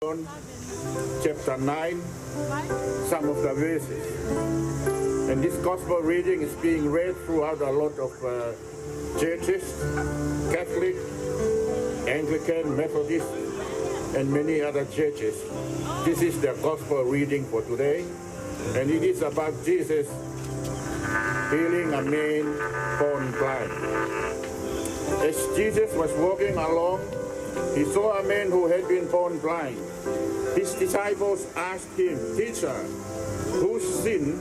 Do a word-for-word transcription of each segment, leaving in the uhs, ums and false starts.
John chapter nine, some of the verses. And this gospel reading is being read throughout a lot of, uh, churches, Catholic, Anglican, Methodist, and many other churches. This is the gospel reading for today, and it is about Jesus healing a man born blind. As Jesus was walking along, he saw a man who had been born blind. His disciples asked him, "Teacher, whose sin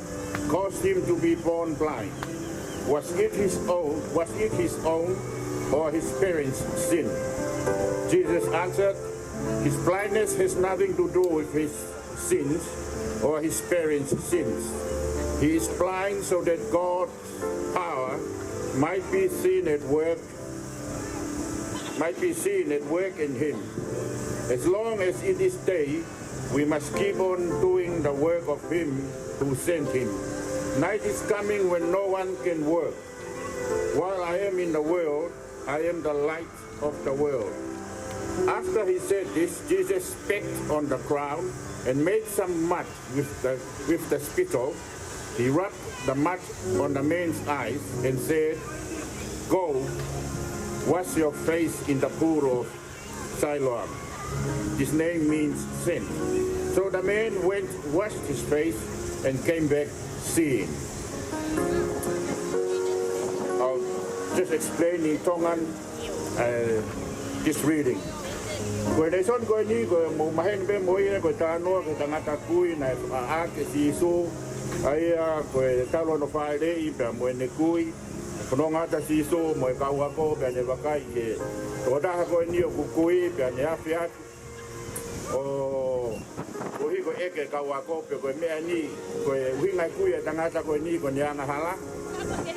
caused him to be born blind? Was it his own, was it his own or his parents' sin?" Jesus answered, "His blindness has nothing to do with his sins or his parents' sins. He is blind so that God's power might be seen at work, might be seen at work in him. As long as it is day, we must keep on doing the work of him who sent him. Night is coming when no one can work. While I am in the world, I am the light of the world." After he said this, Jesus spat on the ground and made some mud with the, with the spittle. He rubbed the mud on the man's eyes and said, "Go, wash your face in the pool of Siloam." His name means sent. So the man went, washed his face, and came back seeing. I'll just explain in Tongan, uh, this reading. Ko e lēsoni ko eni, ko e mou maheni pē mo ia, ko e talanoa ki he tangata kui naʻe fakaʻā ʻe Sīsū, ʻa ia ko e talu hono fāʻeleʻi pea mo ʻene kui. Fononga atu ʻa Sīsū mo e kau ako pea ne vakai ki he tokotaha ko eni ʻoku kui pea ne afe atu ʻo, koeʻuhi ko e ʻeke ʻa e kau ako pe ko e meʻa ni, ko e ʻuhinga e kui ʻa e tangata ko eni ko ʻene angahala.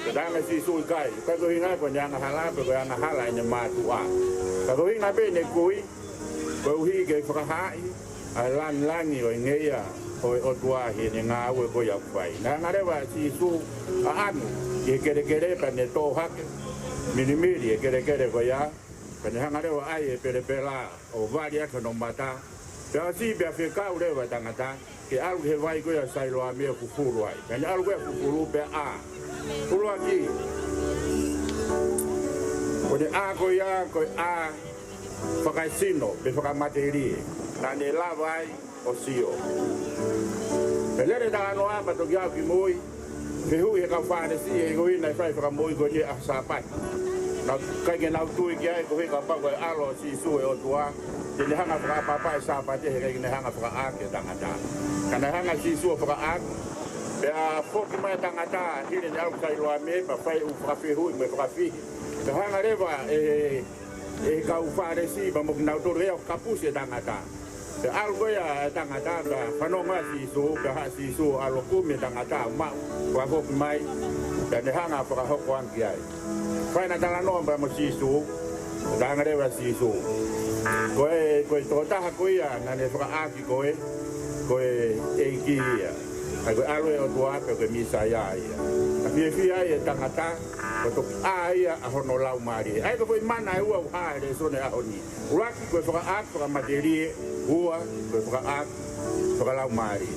Pea talaange ʻe Sīsū ʻikai, ʻikai ko e ʻuhinga ko ʻene angahala pe ko e angahala ʻene mātuʻa. Ka ko e ʻuhinga pē ʻene kui, koeʻuhi ke fakahaaʻi ʻa e lāngilangi ʻo e ngeia ʻo e ʻOtua ʻi heʻene ngāue ko ia ʻoku fai. Naʻe hanga leva ʻe Sīsū ʻo ʻanu ʻi he kelekele pea ne tō hake, milimili e kelekele ko ia, pea ne hanga leva ʻo ʻai e pelepela ʻo vali ʻaki hono mata. Pea ʻosi pea fekau leva e tangata ke ʻalu ki he vai ko ia ʻo Sailoame ʻo fufulu ai. Pea ne ʻalu ko ia ʻo fufulu pea ʻā. ʻUluaki, ko ʻene ʻā ko ia, ko e ʻā fakaesino pe fakamatelie, naʻa ne lava ai ʻo sio. Pea lele e talanoa pea toki aʻu ki mui, fehuʻi ʻe he kau Fālesi ʻe koeʻuhi naʻe fai e fakamoʻui ko eni he ʻaho Sāpate. Naʻe ʻikai ke nau tui ki ai koeʻuhi kapau ko e ʻAlo ʻo Sīsū ʻa e ʻOtua, te ne hanga ʻo fakaʻapaʻapa e Sāpate he ʻikai ke ne hanga ʻo fakaʻā ʻa e tangata. Ka naʻe hanga ʻe Sīsū ʻo fakaʻā, pea foki mai e tangata hili ʻene ʻalu ki Sailoame pea fai e ʻū fakafehuʻi mo e fakafihi. Pea hanga leva ʻe ʻe he kau Fālesi pea mo kinautolu ia ʻo kapusi e tangata. Pea ʻalu ko ia e tangata pea fanongo ʻa Sīsū, pea haʻu ʻa Sīsū ʻo ʻalu ʻo kumi e tangata ʻo maʻu, pea foki mai, pea ne hanga ʻo fakahoko ange ki ai. Fai ʻena talanoa pea mo Sīsū, pea talaange leva ʻe Sīsū, ko e, ko e tokotaha ko ia naʻa ne fakaʻā ki koe, ko e ʻEiki ia. ʻA ia ko e ʻAlo ʻo e ʻOtua pe ko e Mīsaia ia. Ka fiefia ai e tangata kuo toki ʻā ia ʻa hono laumālie. ʻA ia ko e foʻi mana ʻe ua ʻoku hā he lēsoni he ʻaho ni. ʻUluaki ko e fakaʻā fakamatelie, ua ko e fakaʻā fakalaumālie.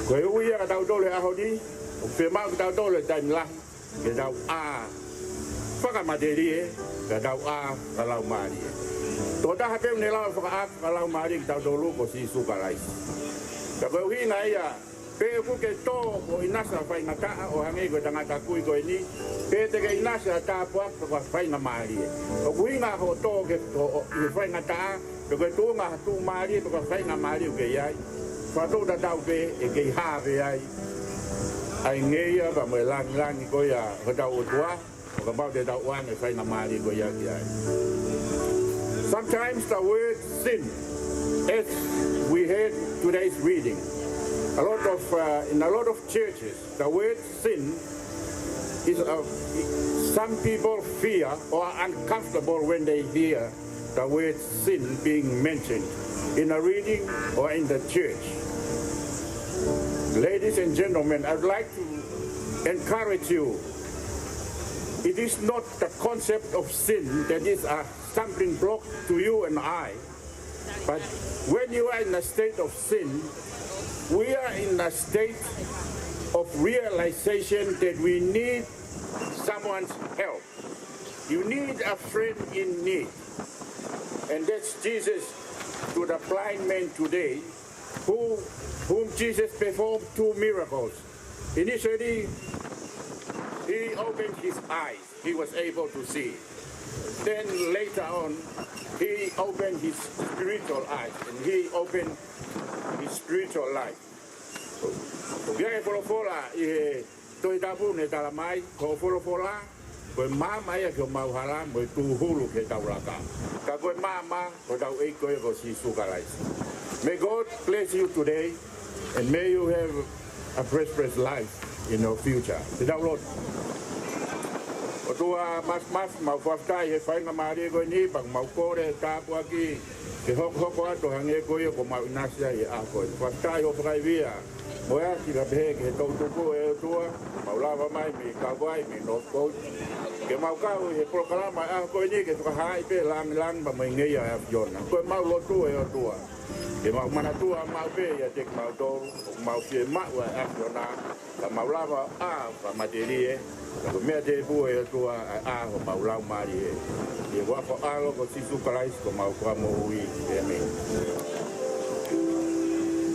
Ko e ui ia kiate kitautolu he ʻaho ni, ʻoku fiemaʻu kiate kitautolu he taimi lahi ke tau ʻā fakamatelie, pea tau ʻā fakalaumālie. Tokotaha pē ʻoku ne lava ʻo fakaʻā fakalaumālie kitautolu ko Sīsū Kalaisi. Pea ko e ʻuhinga ia, pe ʻoku ke tō ʻo ʻinasi ha faingataʻa ʻo hangē ko e tangata kui ko eni, pe te ke ʻinasi ha tāpuaki pe ko ha faingamālie. ʻOku ʻuhinga hoʻo tō ki he, ʻo, ʻo, ʻi he faingataʻa, pe ko e tuʻunga ha tuʻumālie pe ko ha faingamālie ʻoku ke ʻi ai, fakatau tatau pē ʻe kei hā pē ai ʻa e ngeia pea mo e lāngilangi ko ia hotau ʻOtua, ʻo kapau te tau ʻoange e faingamālie ko ia ki ai. Sometimes the word sin, as we heard today's reading, a lot of, uh, in a lot of churches, the word sin is, uh, some people fear or are uncomfortable when they hear the word sin being mentioned in a reading or in the church. Ladies and gentlemen, I would like to encourage you. It is not the concept of sin that is a stumbling block to you and I. But when you are in a state of sin, we are in a state of realization that we need someone's help. You need a friend in need. And that's Jesus to the blind man today, who, whom Jesus performed two miracles. Initially, he opened his eyes. He was able to see. Then later on, he opened his spiritual eyes and he opened his spiritual life. Ko ia e folofola ʻi he Tohi Tapu ne tala mai, ko e folofola, ko e maama ia ki homau hala, mo e tūhulu ki heʻetau laka. Ka ko e maama, ko hotau ʻEiki ko Sīsū Kalaisi. May God bless you today, and may you have a prosperous life in your future. Te tau lotu. ʻOtua Māfimafi, mau fakafetaʻi he faingamālie ko eni, pea mau kole e tāpuaki ke hokohoko atu hangē ko ia kuo mau ʻinasi ai he ʻaho ko eni. Fakafetaʻi hoʻo fakaivia mo e ʻasi ka pehē ki he toʻutupu, ʻe ʻOtua, mau lava mai mei Kauvai, mei Northcote, ke mau kau ʻi he polokalama ʻo e ʻaho ko eni ke fakahaaʻi pē e lāngilangi pea mo e ngeia ʻo e ʻAfiona. Ko ʻemau lotu, ʻe ʻOtua, ke mau manatua maʻu pē ʻiate kimautolu ʻoku mau fiemaʻu ʻa e ʻAfiona, ka mau lava ʻo ʻā fakamatelie, ka ko e meʻa tēpū, ʻe ʻOtua, ʻa e ʻā homau laumālie. ʻI he huafa ʻo ho ʻAlo ko Sīsū Kalaisi ko homau Fakamoʻui. ʻĒmeni.